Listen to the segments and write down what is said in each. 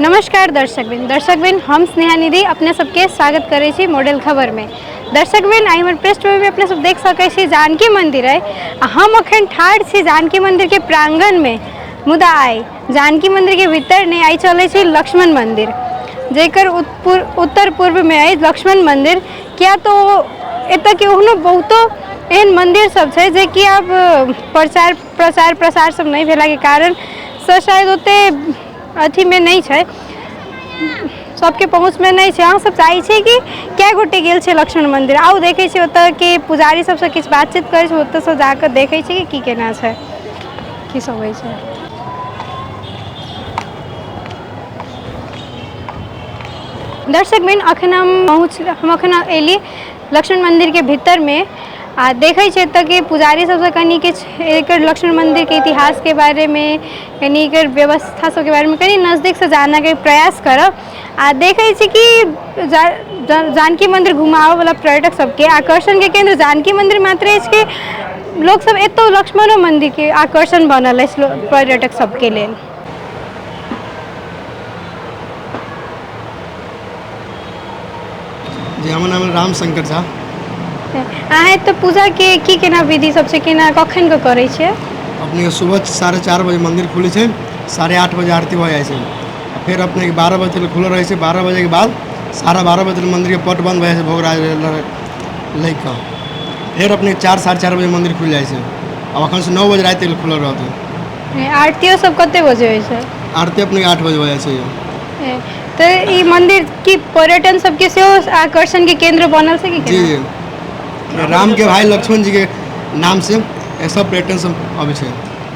नमस्कार दर्शकबिन दर्शकबिन, हम स्नेहा निधि अपने सबके स्वागत करै छी मॉडल खबरमे। दर्शकबिन, आइ हमर पृष्ठभूमिमे अपने सब देख सकै छी जानकी मंदिर अइ आ हम अखन ठाढ़ छी जानकी मंदिरके प्रांगणमे। मुदा आइ जानकी मंदिरके भीतर नहि, आइ चलै छी लक्ष्मण मंदिर, जेकर उत्तर पूर्वमे अइ लक्ष्मण मंदिर। किया तऽ एतऽके ओहनो बहुतो एहन मंदिर सब छै जेकि आब प्रचार प्रसार प्रसार सब नहि भेलाके कारणसँ शायद ओते अथीमे नहि छै, सबके पहुँचमे नहि छै। अहाँ सब चाहै छियै कि कए गोटे गेल छै लक्ष्मण मन्दिर? आउ देखै छियै, ओतऽके पुजारी सबसँ किछु बातचीत करै छै, ओतऽसँ जाकऽ देखै छियै कि की केना छै, की सब होइ छै। दर्शक बहिन, अखन हम पहुँच हम अखन एली लक्ष्मण मन्दिरके भीतरमे आ देखै छियै एतऽके पुजारी सबसँ कनि किछु एकर लक्ष्मण मन्दिरके इतिहासके बारेमे, कनि एकर व्यवस्था सबके बारेमे कनि नजदीकसँ जानऽके प्रयास करब। आ देखै छी कि जानकी मन्दिर घुमाबऽवला पर्यटक सबके आकर्षणके केन्द्र जानकी मन्दिर मात्र अछि कि लोकसब एतौ लक्ष्मणो मन्दिरके आकर्षण बनल अछि पर्यटक सबके लेल? जी, हमर नाम राम शंकर झा। अहाँ एतऽ पूजाके की केना विधि सब छै, केना कखन कऽ करै छियै? अपनेके सुबह 4:30 बजे मन्दिर खुलै छै, 8:30 बजे आरती भऽ जाइ छै आ फेर अपनेके 12 बजे तक खुलल रहै छै। 12 बजेके बाद 12:30 बजे तक मन्दिरके पट बन्द भऽ जाइ छै भोग लागि कऽ। फेर अपनेके 4, 4:30 बजे मन्दिर खुलि जाइ छै। आब एखनसँ 9 बजे राति तक खुलल रहतै। आरतियो सब कते बजे होइ छै? आरती अपनेके 8 बजे भऽ जाइ छै। तऽ ई मंदिर की पर्यटन सबके सेहो आकर्षण के केंद्र बनल छै कि जी। केना? जी, राम के भाई लक्ष्मण जी के नाम से सब पर्यटन सब अबै छै।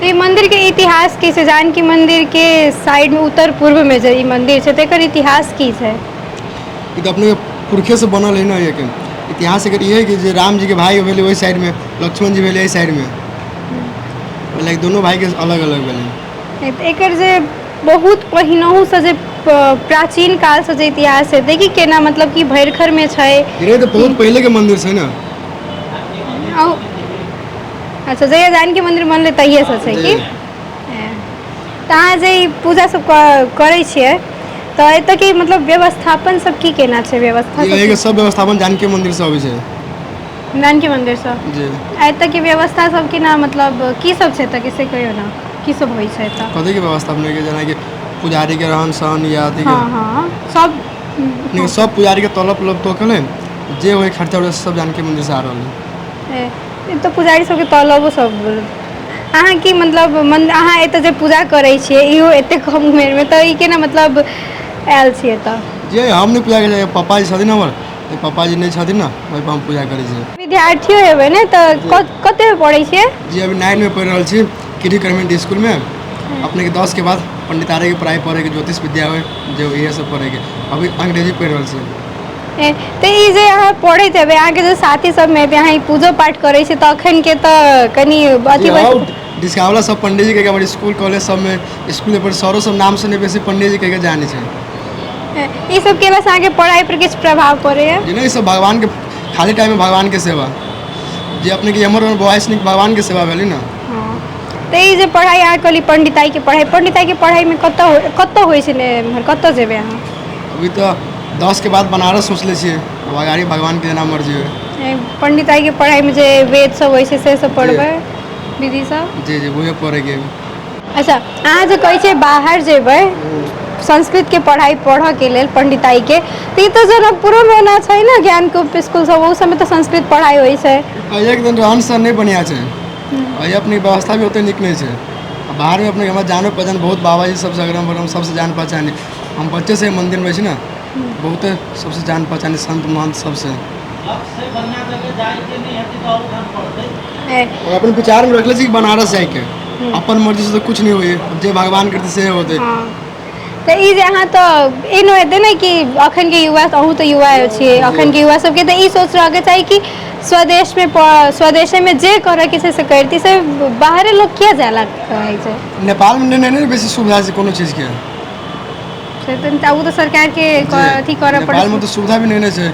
तऽ ई मंदिर के इतिहास की छै? जानकी मंदिर के साइड में उत्तर पूर्व में जे ई मंदिर छै, तेकर इतिहास की छै? ई तऽ अपने पुरखे से बनल है ने। एहिके इतिहास एकर इहे कि जे राम जी के भाई भेलै ओहि साइड में, लक्ष्मण जी भेलै एहि साइड में, लाइक दोनों भाई के अलग अलग भेलै। तऽ एकर जे बहुत पहिनहुसँ जे प्राचीन कालसँ जे इतिहास हेतै कि केना, मतलब कि भरिखरमे छै? धीरे तऽ बहुत पहिलेके मन्दिर छै ने। अच्छा, जहिया जानकी मन्दिर बनलै तहिएसँ छै कि? तऽ अहाँ जे ई पूजा सब करै छियै तऽ एतऽ के मतलब व्यवस्थापन सब की केना छै, व्यवस्था? सब सब व्यवस्थापन जानकी मन्दिर से अबै छै। जानकी मन्दिरसँ? जी। आ एतऽ के व्यवस्था सब केना, मतलब की सब छै एतऽ के, से कहियौ ने, की सब होइ छै एतऽ? कथी के व्यवस्था अपने के? जेनाकि पुजारी के रहन सहन या अथी के? हँ हँ, सब। अपने के सब पुजारी के तलब उलब तो के जे होइ खर्चा उर्चा सब जानकी मंदिर से आ रहल है। ए, तऽ पुजारी सबके तलबो सब अहाँ की मतलब मन अहाँ एतऽ जे पूजा करै छियै, इहो एते कम उमेरमे, तऽ ई केना मतलब आयल छियै एतऽ? जे हम नहि पूजा करै छियै, पापा जी छथिन हमर। तऽ पापा जी नहि छथिन ने, ओहि पर हम पूजा करै छियै। विद्यार्थियो हेबै ने तऽ? कते पढ़ै छियै? जी, अभी 9 में पढ़ि रहल छी किरी कन्वेंट स्कूलमे। अपनेके 10 के बाद पंडितारे के पढ़ाइ पढ़ैके, ज्योतिष विद्या होइ जे, इएह सब पढ़ैके। अभी अंग्रेजी पढ़ि रहल छी। तऽ ई जे अहाँ पढ़ैत हेबै, अहाँके जे साथी सबमे हेतै, अहाँ ई पूजो पाठ करै छी, तऽ अखनके तऽ कनि अथी डिस्कावला सब पंडीजी के हमर स्कूल कॉलेज सबमे, स्कूल पर सरो सब नाम से नहि बेसी पंडीजी कहि के जानै छै। ई सब केलासँ अहाँके पढ़ाइ पर किछु प्रभाव पड़ैया? जे नहि, सब भगवान के खाली टाइम में भगवान के सेवा जे अपने के हमर बॉयस निक भगवान के सेवा भेलै ने। हँ, तऽ ई जे पढ़ाइ अहाँ कहली पंडिताइके पढ़ाइ, पंडिताइके पढ़ाइमे कतऽ कतऽ होइ छै ने, एम्हर कतऽ जेबै अहाँ? अभी तऽ 10 के बाद बनारस सोचले छियै। अब अगाड़ी भगवान के जेना मर्जी होइ। पंडिताइके पढ़ाइमे जे वेद सब होइ छै से सब पढ़बै, विधि सब? जी जी, उहे पढ़ैके। अच्छा, अहाँ जे कहै छियै बाहर जेबै संस्कृतके पढ़ाइ पढ़ऽके लेल पंडिताइके, तऽ ई तऽ जनकपुरोमे ओना छै ने ज्ञानकूप स्कूल सब, ओहू सबमे तऽ संस्कृत पढ़ाइ होइ छै। एक दिन रहन सहन नहि बढ़िआँ छै, एहि अपने व्यवस्था भी ओते नीक नहि छै। आ बाहरमे अपने हमरा जानो पहचान बहुत बाबाजी सबसँ, अगरम बगरम सबसँ जान पहचान है। हम बच्चे से मंदिरमे छी ने, बहुते सबसँ जान पहचान है, संत महंत सबसँ। और अपन विचारमे रखले छी कि बनारस जाइके। अपन मर्जी से तऽ कुछ नहि होइए, जे भगवान करतै से होतै। हँ, तऽ ई जे अहाँ तऽ एहनो हेतै ने कि अखनके युवा, अहूँ तऽ युवा छियै, अखनके युवा सबके तऽ ई सोच रहऽके चाही कि स्वदेशमे स्वदेशेमे जे करऽके छै से करिती, से बाहरे लोक किया जाय ला कहै छै? नेपालमे नहि ने बेसी सुविधा छै कोनो चीजके। से तऽ ओ तऽ सरकारके अथी करऽ नेपालमे पड़ै तऽ सुविधा भी नहि ने छै।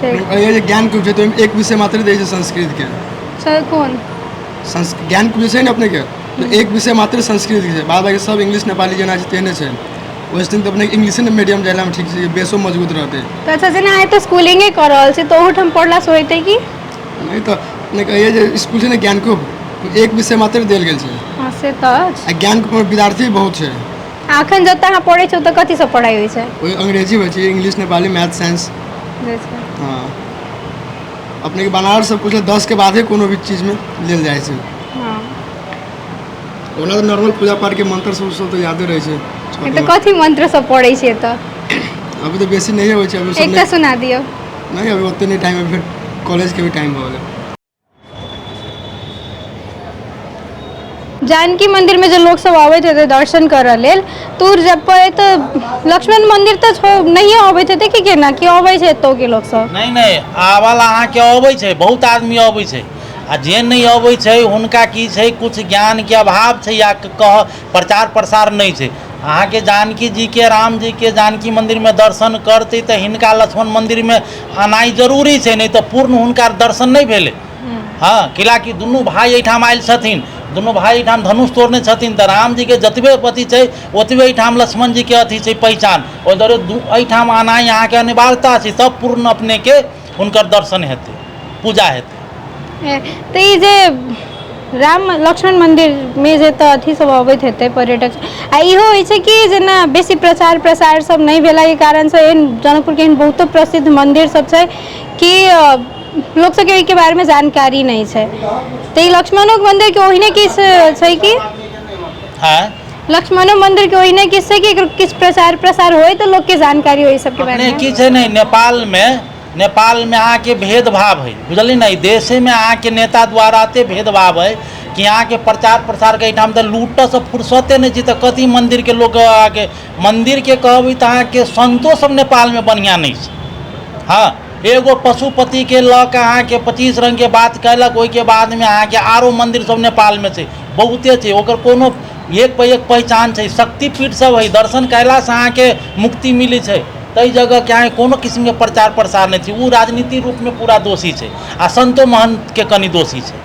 से। ये जे ज्ञान कुंज छै तऽ ओहिमे एक विषय मात्र दै छै संस्कृतके। सर, कोन? ज्ञान कुंज छै ने अपनेके, तऽ एक विषय मात्र संस्कृत के छै, बाद बाकी सब इंग्लिश नेपाली जेना छै तेहने छै। ओहिसँ तऽ अपने इंग्लिशे ने मीडियम जाइलामे ठीक छै, बेसो मजबूत रहतै। तऽ अच्छा, जेना आइ तऽ स्कूलिंगे कऽ रहल छी, तऽ ओहूठाम पढ़लासँ होइतै कि नहि? तऽ अपने कहियै जे स्कूल छै ने ज्ञानकूप, एक विषय मात्र देल गेल छै। हँ, से तऽ अछि। आ ज्ञानकूपमे विद्यार्थी भी बहुत छै। आ अखन जतऽ अहाँ पढ़ै छी, ओतऽ कथी सब पढ़ाइ होइ छै? ओहि अंग्रेजी होइ छै, इंग्लिश, नेपाली, मैथ, साइंस। जे छै। हँ, अपनेके बनारस सब कुछ 10 के बादे कोनो भी चीजमे लेल जाइ छै। ओना तऽ नॉर्मल पूजा पाठके मंत्र सब सब तऽ यादे रहै छै। तऽ कथी मंत्र सब पढ़ै छियै तऽ? अभी तऽ बेसी नहि होइ छै अभी सब। एकटा सुना दियौ। नहि, अभी ओते नहि टाइम है, फिर कॉलेजके भी टाइम भऽ गेलै। जानकी मंदिर में जे लोग सब अबैत हेतै दर्शन करऽ लेल, तऽ जब पर तऽ लक्ष्मण मंदिर तऽ नहिए अबैत हेतै कि केना कि अबै छै एतौ के लोक सब? नहि नहि, आवल अहाँके अबै छै, बहुत आदमी अबै छै। आ जे नहि अबै छै, हुनका की छै, कुछ ज्ञानके अभाव छै या कह प्रचार प्रसार नहि छै। अहाँके जानकी जीके, राम जीके जानकी मन्दिरमे दर्शन करतै तऽ हिनका लक्ष्मण मन्दिरमे आनाइ जरूरी छै, नहि तऽ पूर्ण हुनका दर्शन नहि भेलै। हँ, किलाकि दुनू भाय एहिठाम आयल छथिन, दुनू भाय एहिठाम धनुष तोड़ने छथिन, तऽ रामजीके जतबे अथी छै, ओतबे एहिठाम लक्ष्मण जीके अथी छै पहिचान। ओहि दुआरे एहिठाम आनाइ अहाँके अनिवार्यता छै, तब पूर्ण अपनेके हुनकर दर्शन हेतै, पूजा हेतै। तऽ ई जे राम लक्ष्मण मन्दिरमे जे तऽ अथी सब अबैत हेतै पर्यटक, आ इहो होइ छै कि जेना बेसी प्रचार प्रसार सब नहि भेलाके कारणसँ एहन जनकपुरके एहन बहुतो प्रसिद्ध मन्दिर सब छै कि लोक सबके ओहिके बारेमे जानकारी नहि छै। तऽ ई लक्ष्मणो मन्दिरके ओहिने किछु छै कि? हँ। लक्ष्मणो मन्दिरके ओहिने किछु छै कि एकर किछु प्रचार प्रसार होइ तऽ लोकके जानकारी ओहि सबके अपने बारेमे? की छै ने, नेपालमे अहाँके भेदभाव है, बुझलियै ने? देशेमे अहाँके नेता द्वारा एते भेदभाव है कि अहाँके प्रचार प्रसारके एहिठाम तऽ लूटसँ फुर्सते नहि छै, तऽ कथी मन्दिरके लोक अहाँके मन्दिरके कहबै तऽ अहाँके संतो सब नेपालमे बढ़िआँ नहि छै। हँ, एगो पशुपतिके लऽ कऽ अहाँके 25 रङ्गके बात कयलक। ओहिके बादमे अहाँके आरो मन्दिर सब नेपालमे छै, बहुते छै, ओकर कोनो एक पर एक पहिचान छै। शक्तिपीठ सब है, दर्शन कयलासँ अहाँके मुक्ति मिलै छै। ताहि जगहके अहाँके कोनो किस्मके प्रचार प्रसार नहि छै। ओ राजनीति रूपमे पूरा दोषी छै आ संतो महन्थके कनि दोषी छै।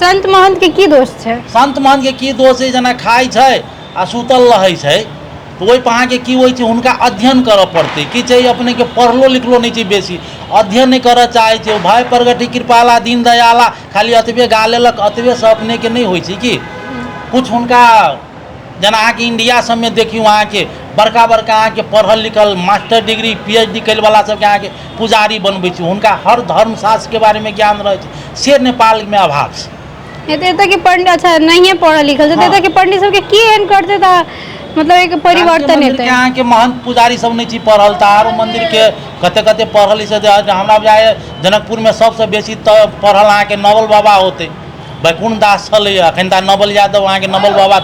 संत महन्थके की दोष छै? संत महन्थके की दोष छै? जेना खाइ छै आ सुतल रहै छै, तऽ ओहिपर अहाँके की होइ छै, हुनका अध्ययन करऽ पड़तै। की छै, अपनेके पढ़लो लिखलो नहि छै, बेसी अध्ययन नहि करऽ चाहै छै। भाय प्रगति कृपाला दीन दयाला खाली एतबे गा लेलक, एतबेसँ अपनेके नहि होइ छै कि कुछ हुनका। जेना अहाँके इंडिया सबमे देखियौ, अहाँके बड़का बड़का अहाँके पढ़ल लिखल मास्टर डिग्री, पीएचडी वला सबके अहाँके पुजारी बनबै छै। हुनका हर धर्मशास्त्रके बारेमे ज्ञान रहै छै, से नेपालमे अभाव छै। एतऽ एतऽ के पंडित, अच्छा, नहिए पढ़ल लिखल छै, तऽ एतऽ के पंडित सबके की एहन करतै तऽ मतलब एक परिवर्तन मन्दिरके हेतै? अहाँके महंत पुजारी सब नहि छी पढ़ल, तऽ आरो मन्दिरके कते कते पढ़ल छै। हमरा बुझाइए जनकपुरमे सबसँ बेसी तऽ पढ़ल अहाँके नवल बाबा होतै। बैकुण्ठ दास छलै, एखन तऽ नवल यादव अहाँके नवल बाबा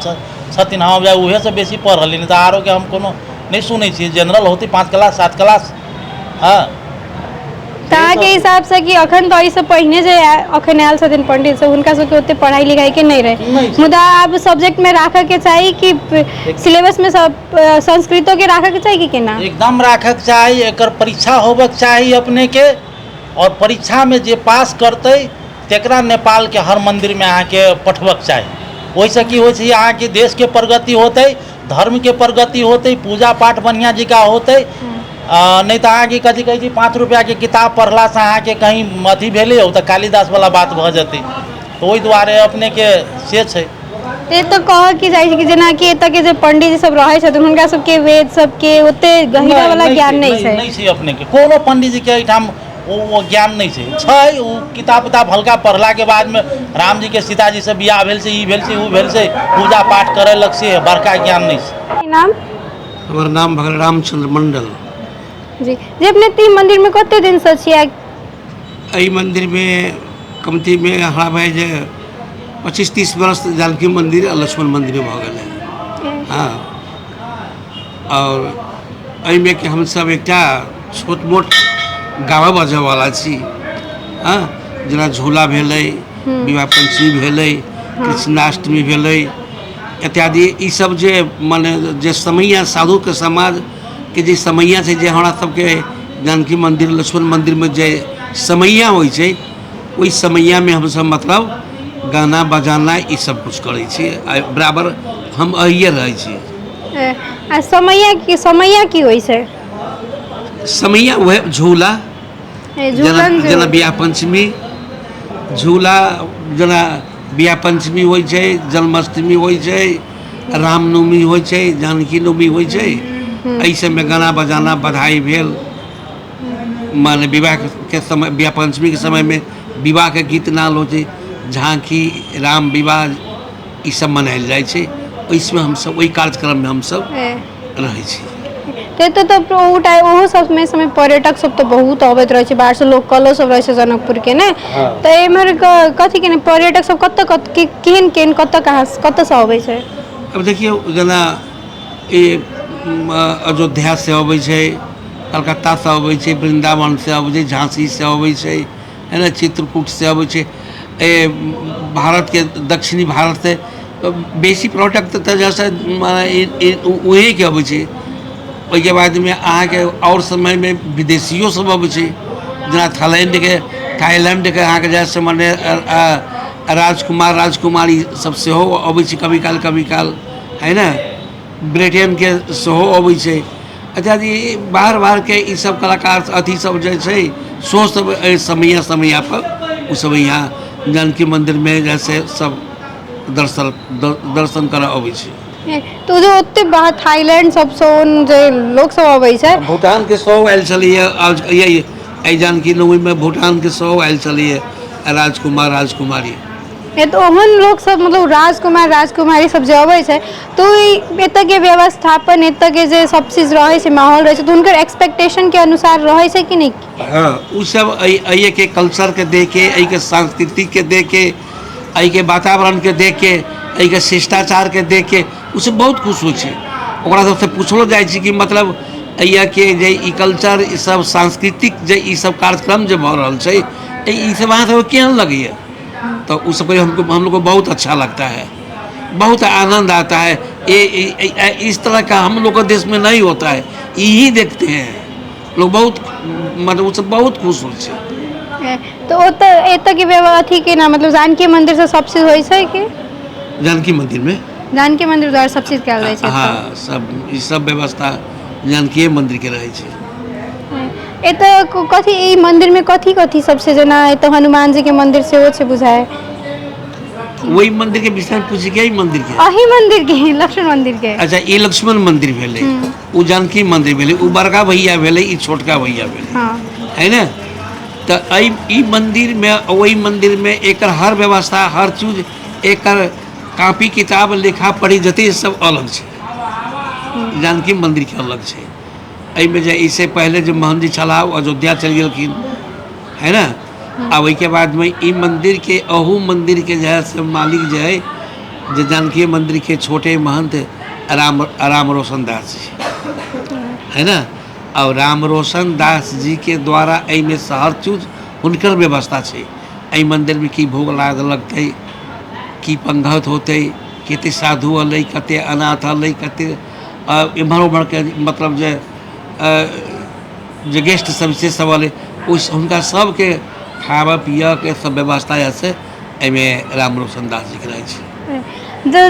छथिन। हमरा बुझाइए उहेसँ बेसी पढ़ल, नहि तऽ आरोके हम कोनो नहि सुनै छियै। जनरल होतै 5 क्लास, 7 क्लास। हँ। तऽ अहाँके हिसाबसँ कि अखन तऽ एहिसँ पहिने जे अखन आयल छथिन पंडित सब, हुनका सबके ओते पढ़ाई लिखाई के नहि रहै? नहि छै। मुदा आब सब्जेक्ट में राखऽ के चाही कि सिलेबस में सब संस्कृतो के राखऽ के चाही कि केना? एकदम राखक चाही। एकर परीक्षा होबक चाही अपनेके, आओर परीक्षामे जे पास करतै तकरा नेपालके हर मन्दिरमे अहाँके पठबक चाही। ओहिसँ की होइ छै, अहाँके देशके प्रगति होतै, धर्मके प्रगति होतै, पूजा पाठ बढ़िआँ जकाँ होतै। नहि तऽ अहाँके कथी कहै छै, 5 रुपैआके किताब पढ़लासँ अहाँके कहीँ अथी भेलै, ओ तऽ कालिदासवला बात भऽ जेतै। तऽ ओहि दुआरे अपनेके से छै। ई तऽ कहऽ की जाइ छै कि जेनाकि एतऽ के जे पंडित सब रहै छथिन, हुनका सबके वेद सबके ओते गहिरा वाला ज्ञान नहि छै? नहि छै। अपनेके कोनो पंडीजीके एहिठाम ओ ज्ञान नहि छै। छै ओ किताब उताब हल्का पढ़लाके बादमे रामजीके सीताजीसँ बियाह भेल छै, ई भेल छै, ओ भेल छै, पूजा पाठ करेलक, से बड़का ज्ञान नहि छै। की नाम? हमर नाम भऽ गेल रामचंद्र मंडल। जी जे अपने ई मंदिर में कते दिन से छियै? एहि मन्दिरमे कमतीमे हमरा भाइ जे 25-30 वर्ष जानकी मन्दिर आ लक्ष्मण मन्दिरमे भऽ गेलै। हँ, आओर एहिमे कि हमसभ एकटा छोट मोट गाबऽ बजऽवला छी। हँ, जेना झूला भेलै, विवाह पञ्चमी भेलै, कृष्णाष्टमी भेलै, इत्यादि। ईसभ जे मने जे समैया साधुके समाजके जे समैया छै, जे हमरा सबके जानकी मन्दिर लक्ष्मण मन्दिरमे जे समैया होइ छै, ओहि समैयामे हमसभ मतलब गाना बजाना ई सब कुछ करै छी। आ बराबर हम अहिए रहै छी। आ समैया की होइ छै? समैया वएह झूला। जेना झूलन जे जेना बियाह पंचमी झूला, जेना बियाह पंचमी होइ छै, जन्माष्टमी होइ छै, रामनवमी होइ छै, जानकी नवमी होइ छै, एहि सबमे गाना बजाना, बधाई भेल। माने विवाहके समय, बियाह पंचमीके समयमे विवाहके गीत नाल होइ छै, झाँकी, राम विवाह, ई सब मनायल जाइ छै। ओहिमे हमसब ओहि कार्यक्रममे हमसब रहै छी। तऽ एतऽ तऽ ओ टाइम ओहो सबमे समय पर्यटक सब तऽ बहुत अबैत रहै छै बाहरसँ, लोकलो सब रहै छै जनकपुरके ने। तऽ एम्हर कथी के ने पर्यटक सब कतऽ कत केहन केहन, कतऽ कहाँ कतऽसँ अबै छै? अब देखियौ, जेना ई अयोध्यासँ अबै छै, कलकत्तासँ अबै छै, वृन्दावनसँ अबै छै, झाँसीसँ अबै छै, है ने, चित्रकूटसँ अबै छै, ए भारतके दक्षिणी भारतसँ बेसी पर्यटक तऽ जैसे वहीँके अबै छै। ओहिके बादमे अहाँके आओर समयमे विदेशियो सब अबै छै, जेना थाईलैंडके थाईलैंडके अहाँके जैसे मने राजकुमार राजकुमारी सब सेहो अबै छै कभी काल कभी काल, है ने। ब्रिटेनके सेहो अबै छै। अच्छा जी, बाहर बाहरके ई सब कलाकार अथी सब जे छै सो सब एहि समय समय पर ओ सब यहाँ जानकी मन्दिरमे जैसे सब दर्शन दर्शन करऽ अबै छै। तऽ ओ जे ओते बाहर थाईलैंड सबसँ जे लोक सब अबै छै। भूटानके सेहो आयल छलैए। एहि जानकी नवमीमे भूटानके सेहो आयल छलैए राजकुमार राजकुमारी। तऽ ओहन लोक सब, मतलब राजकुमार राजकुमारी सब जे अबै छै, तऽ ई एतऽके व्यवस्थापन, एतऽके जे सब चीज रहै छै, माहौल रहै छै, तऽ हुनकर एक्सपेक्टेशनके अनुसार रहै छै कि नहि? हँ, ओ सब एहिके कल्चरके देख के, एहिके संस्कृतिके देख के, एहिके वातावरणके देख के, एहिके शिष्टाचारके देख के ओ सब बहुत खुश होइ छै। ओकरा सबसँ पुछलो जाइ छै कि मतलब एहिके जे ई कल्चर, ई सब सांस्कृतिक जे ई सब कार्यक्रम जे भऽ रहल छै, ई सब अहाँ सबके केहन लगैए? तऽ ओ सब हमको हम लोग को बहुत अच्छा लगता है, बहुत आनंद आता है। ये इस तरह का हम लोग का देश में नहीं होता है, यही देखते हैं लोग। बहुत मतलब ओ सब बहुत खुश होइ छै। तऽ ओतऽ एतऽके अथी केना, मतलब जानकी मन्दिरसँ सब चीज होइ छै कि? जानकी मन्दिरमे। जानकी मन्दिर द्वारा सब चीज कयल जाइ छै? हँ, सब ई सब व्यवस्था जानकीए मन्दिरके रहै छै। एतऽ कथी, ई मन्दिरमे कथी कथी सब छै? जेना एतऽ हनुमान जीके मन्दिर सेहो छै बुझाय। ओहि मन्दिरके विषयमे पूछै कि एहि मन्दिरके? अही मन्दिरके, लक्ष्मण मन्दिरके। अच्छा, ई लक्ष्मण मन्दिर भेलै, ओ जानकी मन्दिर भेलै, ओ बड़का भैया भेलै, ई छोटका भैया भेलै। है ने। तऽ एहि ई मन्दिरमे, ओहि मन्दिरमे एकर हर व्यवस्था, हर चीज, एकर कॉपी किताब, लिखा पढ़ी जते सब अलग छै। जानकी मन्दिरके अलग छै। एहिमे जे एहिसँ पहले जे महंत जी छलाह, ओ अयोध्या चलि गेलखिन, है ने। आ ओहिके बादमे ई मन्दिरके, अहू मन्दिरके जे है से मालिक जे है, जे जानकी मन्दिरके छोटे महंत राम राम रोशन दास जी, है ने। और राम रोशन दास जी के द्वारा एहिमे हर चीज हुनकर व्यवस्था छै। एहि मन्दिरमे की भोग लाग लगतै, की पंगत होतै, कते साधु अलै, कते अनाथ अलै, कते एम्हर ओम्हरके, मतलब जे गेस्ट सब से सब अलै, ओहि हुनका सबके खाबऽ पियऽके सब व्यवस्था जे से एहिमे राम रोशन दास जीके रहै छै।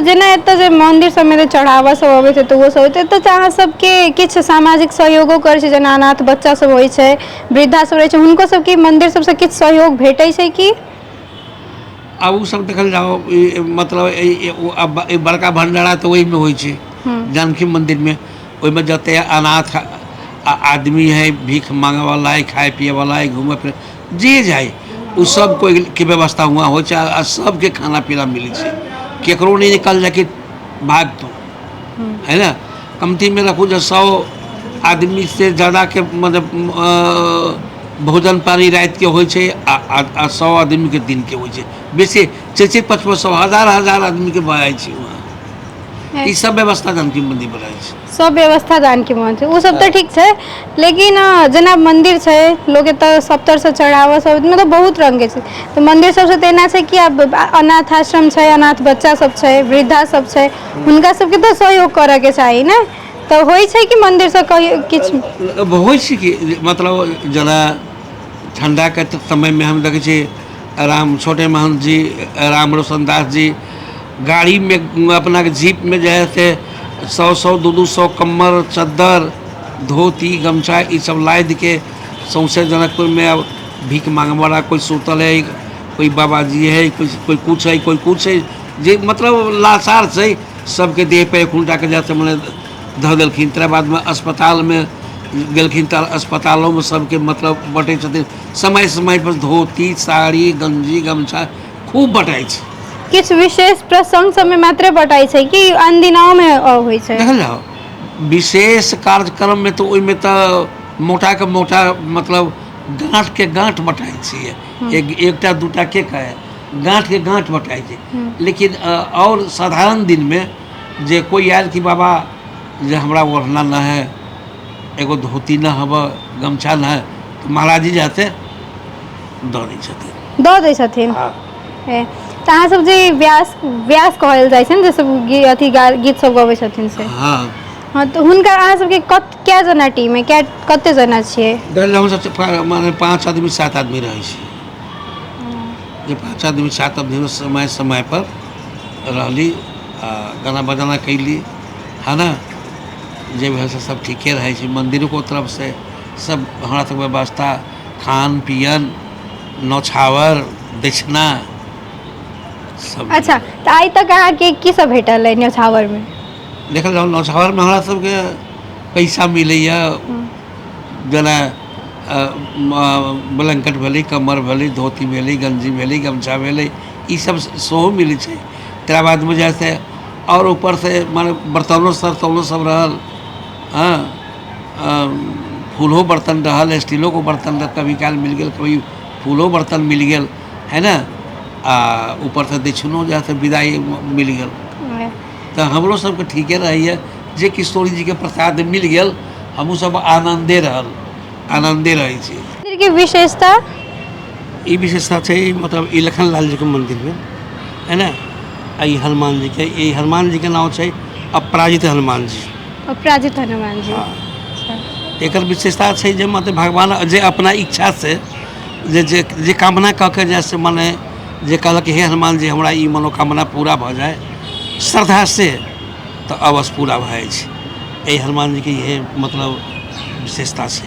जेना एतऽ जे मन्दिर सबमे जे चढ़ावा सब अबै छै, तऽ ओहो सब होइत एतऽ। तऽ अहाँ सबके किछु सामाजिक सहयोगो करै छै? जेना अनाथ बच्चा सब होइ छै, वृद्धा सब रहै छै, हुनको सबके मन्दिर सबसँ किछु सहयोग भेटै छै कि? आब ओ सब देखल जाओ, मतलब ओ ई बड़का भंडारा तऽ ओहिमे होइ छै जानकी मन्दिरमे। ओहिमे जते अनाथ आदमी है, भीख मांगे वाला है, खाए पिए वाला है, घूमे फिरे जे जाइ, ओ सब कोई के व्यवस्था हुआँ होइ छै आ सबके खाना पीना मिलै छै। केकरो नहि निकल जाय कि भाग तू, है ना। कमती में रखू जो 100 आदमी से ज़्यादा के मतलब भोजन पानी राति के होइ छै आ 100 आदमी के दिन के होइ छै। बेसी चारि चारि, पाँच पाँच सौ, हजार हजार आदमी के भऽ जाइ छै वहाँ। ई सब व्यवस्था जानकी मंदिर पर रहै छै। सब व्यवस्था जानकी मन्दिर, ओ सब तऽ ठीक छै, लेकिन जेना मन्दिर छै, लोक एतऽ सब तरहसँ चढ़ावा सब, मतलब बहुत रङ्गके छै। तऽ मन्दिर सबसँ तऽ एना छै कि आब अनाथ आश्रम छै, अनाथ बच्चा सब छै, वृद्धा सब छै, हुनका सबके तऽ सहयोग करऽके चाही ने। तऽ होइ छै कि मन्दिरसँ कहियो किछु? होइ छै कि, मतलब जेना ठण्डाके समयमे हम देखै छियै राम छोटे महंत जी, राम रोशन दास जी गाड़ीमे, अपना जीपमे जे है से 100-100 200-200 कम्मर चद्दर धोती गमछा ई सब लादिके सौंसे जनकपुरमे आब भीख मांगवला कोइ सुतल है, कोइ बाबाजी है, कोइ कोइ कुछ है, कोइ कुछ है, जे मतलब लाचार छै सबके देह पे खूंटाके जाके मने धऽ देलखिन। तकर बादमे अस्पतालमे गेलखिन तऽ अस्पतालोमे सबके मतलब बँटै छथिन समय समय पर धोती साड़ी गंजी गमछा खूब बँटाइ छै। किछु विशेष प्रसंग सबमे मात्रे बँटाइ छै कि आन दिनाओमे होइ छै? देखल जाउ विशेष कार्यक्रममे तऽ ओहिमे तऽ मोटाके मोटा मतलब गाँठके गाँठ बँटाइ छियै, एकटा दूटा के कहै, गाँठके गाँठ बँटाइ छै। लेकिन आओर साधारण दिनमे जे कोइ आयल कि बाबा जे हमरा ओढ़ना न है, एगो धोती न हब, गमछा न है, तऽ महाराज जी जाते दऽ दै छथिन, दऽ दै छथिन। हँ। तऽ अहाँ सब जे व्यास व्यास कहल जाइ छै ने, जे सब अथी गीत सब गबै छथिन से? हँ। हँ, तऽ हुनका अहाँ सबके कए जना टीम है, कए कते जना छियै? देखल हमसब माने 5 आदमी 7 आदमी रहै छी, जे 5 आदमी 7 आदमी समय समय पर रहली आ गाना बजाना कैली है ना, जे भेल से सब ठीके रहै छै। मन्दिरोके तरफसँ सब हमरा सबके व्यवस्था खान पियन नौछावर दक्षिणा सब। अच्छा, तऽ आइ तक अहाँके की सब भेटल है न्यौछावरमे? देखल जाउ नौछावरमे हमरा सबके पैसा मिलैए, जेना ब्लैंकेट भेलै, कम्मर भेलै, धोती भेलै, गंजी भेलै, गमछा भेलै, ई सब सेहो मिलै छै। तकरा बादमे जे से आओर ऊपरसँ माने बर्तनो सरतनो सब रहल, हँ, फूलो बर्तन रहल, स्टीलोके बर्तन रहल, कभी काल मिल गेल, कभी फूलो बर्तन मिल गेल है ना, आ ऊपरसँ दक्षिणो जे से विदाइ मिल गेल। तऽ हमरो सबके ठीके रहैए, जे किशोरी जीके प्रसाद मिल गेल हमहूँ सब आनन्दे रहल, आनन्दे रहै छी। मन्दिरके विशेषता? ई विशेषता छै मतलब ई लखन लाल जीके मन्दिरमे है ना, आ ई हनुमान जीके, ई हनुमान जीके नाम छै अपराजित हनुमान जी। अपराजित हनुमान जी। हँ। एकर विशेषता छै जे मतलब भगवान जे अपना इच्छा से जे जे जे कामना कऽ के जे से मने जे कहलक हे हनुमान जी हमरा ई मनोकामना पूरा भऽ जाय श्रद्धा से, तऽ अवश्य पूरा भऽ जाइ छै। एहि हनुमान जीके इहे मतलब विशेषता छै।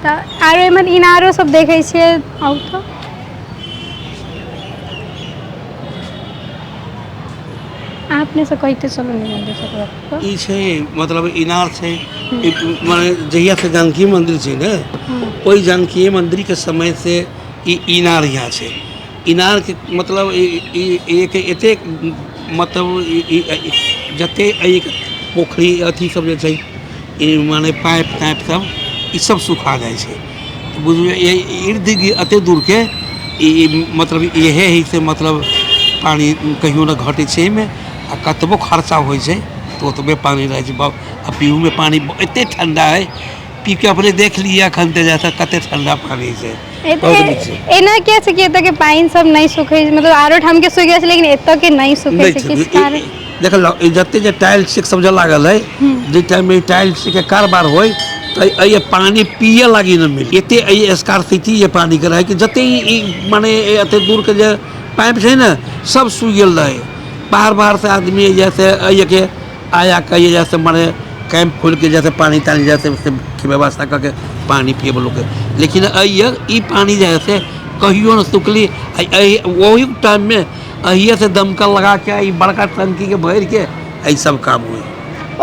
तऽ आरो एहिमे इनारो सब देखै छियै आउ तऽ अहाँ अपनेसँ कहिते चलू ने मन्दिर सब। ई छै मतलब इनार छै, माने जहियासँ जानकी मन्दिर छै ने, ओहि जानकी मन्दिरके समयसँ ई इनार यहाँ छै। इनारके मतलब एक एतेक मतलब जते एहि पोखरि अथी सब जे छै ई माने पाइप ताइप सब ई सब सुखा जाइ छै। बुझू इर्द गिर्द एते दूरके ई मतलब इहे है से मतलब पानि कहियो नहि घटै छै एहिमे, आ कतबो खर्चा होइ छै तऽ ओतबे पानि रहै छै। आ पीहूमे पानि एते ठण्डा है, पी के अपने देख लिअ एखन तऽ जाके कते ठण्डा पानि छै। बहुत नीक छै। एना किया छै कि एतऽके पानि सब नहि सुखै छै? मतलब आरो ठामके सुखि जाइ छै लेकिन एतऽके नहि सुखै छै, किछु कारण? देखल जते जे टाइल्स सब जे लागल है, जाहि टाइममे टाइल्सके कारोबार होइ तऽ एहि पानि पिए लागी नहि मिले, एते एहि स्कार्सिटी जे पानिके रहै कि जते ई माने एते दूरके जे पाइप छै ने सब सूखि गेल रहै। बाहर बाहरसँ आदमी जैसे एहिके आया के जैसे माने कैंप खोलि के जैसे पानि तानि जैसे के व्यवस्था कऽ के पानि पियब लोकके, लेकिन एहि ई पानि जे है से कहियो नहि सुखली। एहि ओहि टाइममे एहिएसँ दमकल लगा के ई बड़का टंकीके भरिके एहि सब काम होइ।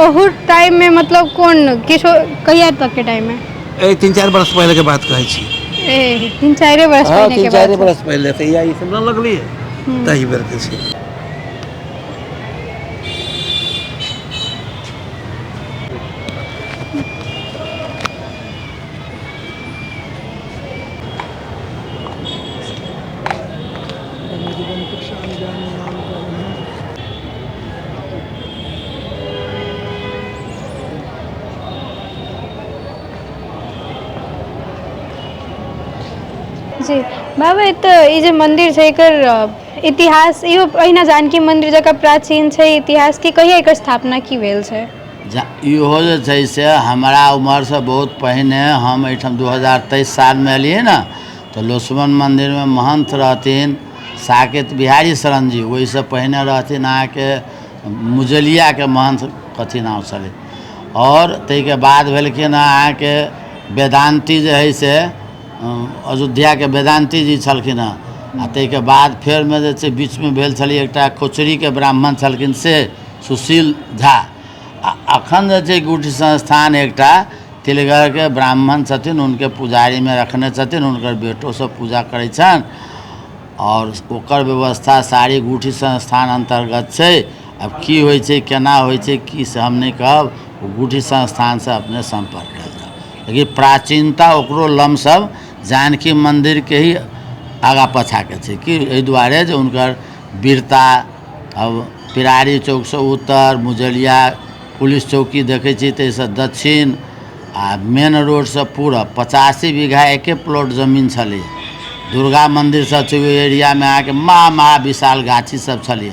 ओहू टाइममे मतलब कोन किछो कहिया तकके टाइममे? एहि 3-4 वर्ष पहिलेके बात कहै छी। ए 3-4 वर्ष हँ, पहिलेके 3-4 बात। वर्ष पहिले तऽ इएह ई सब नहि लगलियै ताहि बेरके छै। जी बाबा, एतऽ ई जे मन्दिर छै एकर इतिहास इहो अहिना जानकी मन्दिर जकाँ प्राचीन छै इतिहास कि कहिया एकर स्थापना की भेल छै? इहो जे छै से हमरा उमरसँ बहुत पहिने, हम एहिठाम 2023 सालमे एलियै ने तऽ लक्ष्मण मन्दिरमे महन्थ रहथिन साकेत बिहारी शरण जी, ओहिसँ पहिने रहथिन अहाँके मुजलियाके महन्थ कथी नाम छलै। आओर ताहिके बाद भेलखिन हँ अहाँके वेदान्ती जे हइ से अयोध्याके वेदान्ती जी छलखिन हँ। आ ताहिके बाद फेरमे जे छै बीचमे भेल छलै एकटा कोचरीके ब्राह्मण छलखिन से सुशील झा। आ अखन जे छै गुठी संस्थान एकटा तिलगढ़के ब्राह्मण छथिन, हुनके पुजारीमे रखने छथिन, हुनकर बेटो सब पूजा करै छनि आओर ओकर व्यवस्था सारी गुठी संस्थान अन्तर्गत छै। आब की होइ छै केना होइ छै की से हम नहि कहब, ओ गुठी संस्थानसँ अपने सम्पर्क कयल जाउ। लेकिन प्राचीनता ओकरो लमसम जानकी मन्दिरके ही आगाँ पाछाँके छै कि एहि दुआरे जे हुनकर वीरता। अब पिरारी चौकसँ उत्तर मुजलिया पुलिस चौकी देखै छी ताहिसँ दक्षिण आ मेन रोडसँ पूरब 85 बीघा एके प्लॉट जमीन छलै। दुर्गा मन्दिर सब छै ओहि एरियामे अहाँके महा महा विशाल गाछी सब छलै।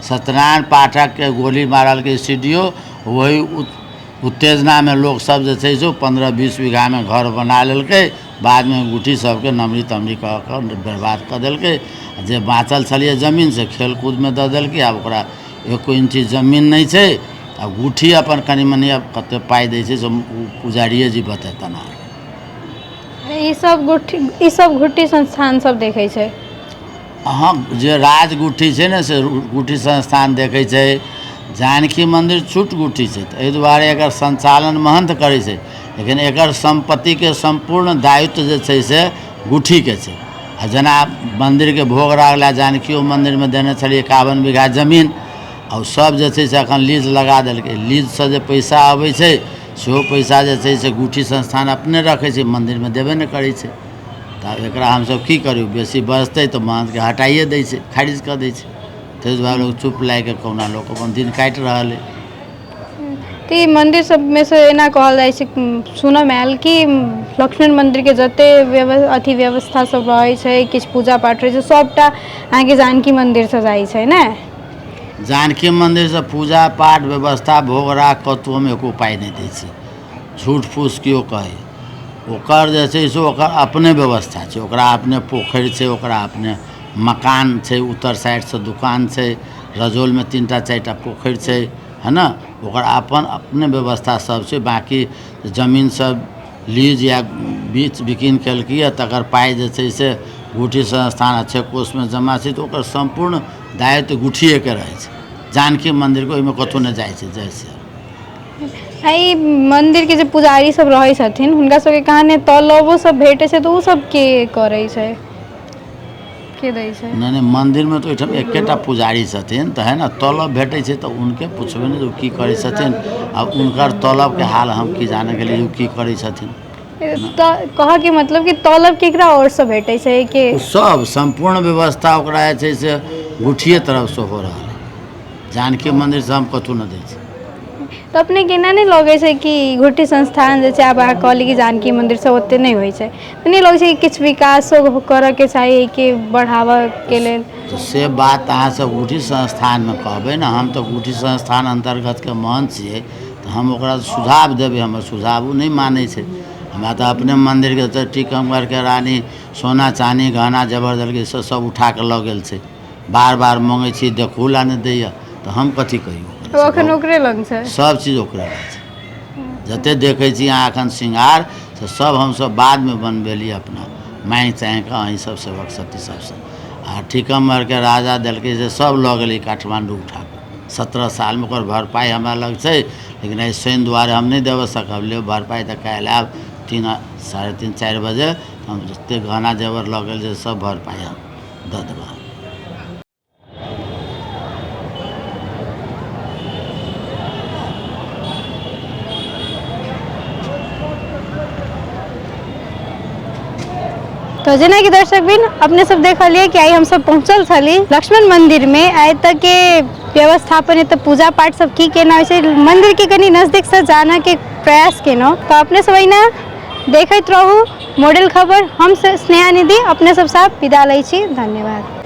सत्यनारायण पाठकके गोली मारलकै सी डी ओ, वही उत्तेजनामे लोकसब जे छै से 15-20 बीघामे घर बना लेलकै। बादमे गुठी सबके नमरी तमरी कऽ कऽ बर्बाद कऽ देलकै। जे बाँचल छलियै जमीन से खेलकूदमे दऽ देलकै। आब ओकरा एको इंची जमीन नहि छै। आ गुठी अपन कनि मनि आब कतेक पाइ दै छै से ओ पुजारिए जी बतेतनि अहाँके। ई सब गुठी संस्थान सब देखै छै। अहाँ जे राजगुठी छै ने से गुठी संस्थान देखै छै। जानकी मन्दिर छोट गुठी छै तऽ एहि दुआरे एकर सञ्चालन महन्थ करै छै, लेकिन एकर सम्पत्तिके सम्पूर्ण दायित्व जे छै से गुठीके छै। आ जेना मन्दिरके भोग राग लए जानकियो मन्दिरमे देने छलियै 51 बीघा जमीन, आ ओ सब जे छै से एखन लीज लगा देलकै। लीजसँ जे पैसा अबै छै सेहो पैसा जे छै से गुठी संस्थान अपने रखै छै, मन्दिरमे देबे नहि करै छै। तऽ एकरा हमसब की करू, बेसी बजतै तऽ महन्थके हटाइए दै छै, खारिज कऽ दै छै। ताहि दुआरे लोक चुप लागि कऽ कहुना लोक अपन दिन काटि रहल अइ। तऽ ई मन्दिर सबमे से एना कहल जाइ छै, सुनऽमे आयल कि लक्ष्मण मन्दिरके जते अथी व्यवस्था सब रहै छै, किछु पूजा पाठ रहै छै, सबटा अहाँके जानकी मन्दिरसँ जाइ छै ने? जानकी मन्दिरसँ पूजा पाठ व्यवस्था भोग राग कतहु हम एको पाइ नहि दै छी। झूठ फूस केओ कहै, ओकर जे छै से ओकर अपने व्यवस्था छै। ओकरा अपने पोखरि छै, ओकरा अपने मकान छै, उत्तर साइडसँ दुकान छै, रजौलमे 3टा 4टा पोखरि छै, है ने? ओकर अपन अपने व्यवस्था सब छै। बाँकी जमीन सब लीज या बीच बिकिन केलकैए तकर पाइ जे छै से गुठी संस्थान अच्छे कोषमे जमा छै, तऽ ओकर सम्पूर्ण दायित्व गुठिएके रहै छै। जानकी मन्दिरके ओहिमे कतहु नहि जाइ छै। जय श्री। ई मन्दिरके जे पुजारी सब रहै छथिन हुनका सबके कहाँ तलबो सब भेटै छै, तऽ ओ सब के करै छै, के दै छै? नहि नहि, मन्दिरमे तऽ ओहिठाम एकेटा पुजारी छथिन तऽ है ने, तलब भेटै छै तऽ हुनके पुछबै ने जे ओ की करै छथिन। आ हुनकर तलबके हाल हम की जानै गेलियै ओ की करै छथिन। तऽ कहऽके मतलब कि तलब केकरा ओरसँ भेटै छै कि सब सम्पूर्ण व्यवस्था ओकरा जे छै से गुठिए तरफसँ हो रहल है। जानकी मन्दिरसँ हम कतहु नहि दै छी। तऽ अपने के एना नहि लगै छै कि गुठी संस्थान जे छै, आब अहाँ कहली कि जानकी मन्दिरसँ ओतेक नहि होइ छै, तऽ नहि लगै छै कि किछु विकासो करऽके चाही एहिके बढ़ाबऽके लेल? तऽ से बात अहाँ सब गुठी संस्थानमे कहबै ने। हम तऽ गुठी संस्थान अन्तर्गतके महन्थ छियै, तऽ हम ओकरा सुझाव देबै। हमर सुझाव ओ नहि मानै छै। हमरा तऽ अपने मन्दिरके तऽ टीकमगढ़के रानी सोना चानी गहना जेवर देलकै से सब उठा कऽ लऽ गेल छै। बार बार मङ्गै छी, देखहो ला नहि दैए, तऽ हम कथी कहियौ? एखन ओकरे लग छै, सब चीज ओकरे लग छै। जते देखै छी अहाँ एखन श्रृंगार से सब हमसब बादमे बनबेलियै अपना माँगि चाँगि कऽ अहीं सब सेवक सती सबसँ। आ टीकमगढ़के राजा देलकै से सब लऽ गेलै काठमाण्डू उठा कऽ। 17 सालमे ओकर भरपाइ हमरा लग छै, लेकिन एहि शनि दुआरे हम नहि देबऽ सकब। लेब भरपाइ तऽ काल्हि आयब 3 साढ़े 3 4 बजे, हम जतेक गहना जेवर लऽ गेल छै सब भरपाइ हम दऽ देबै। तो जेनाकि दर्शक बिन अपने सब देखलिए कि आइ हमसब पहुँचल छली लक्ष्मण मंदिर में। आइ तक के व्यवस्थापन एतऽ पूजा पाठ सब की केना होइ छै, मंदिर के कनि नजदीक से जाना के प्रयास केलहुँ। तऽ अपने सब अहिना देखैत रहू मॉडल खबर। हम स्नेहा निधि अपने सब साथ विदा लै छी। धन्यवाद।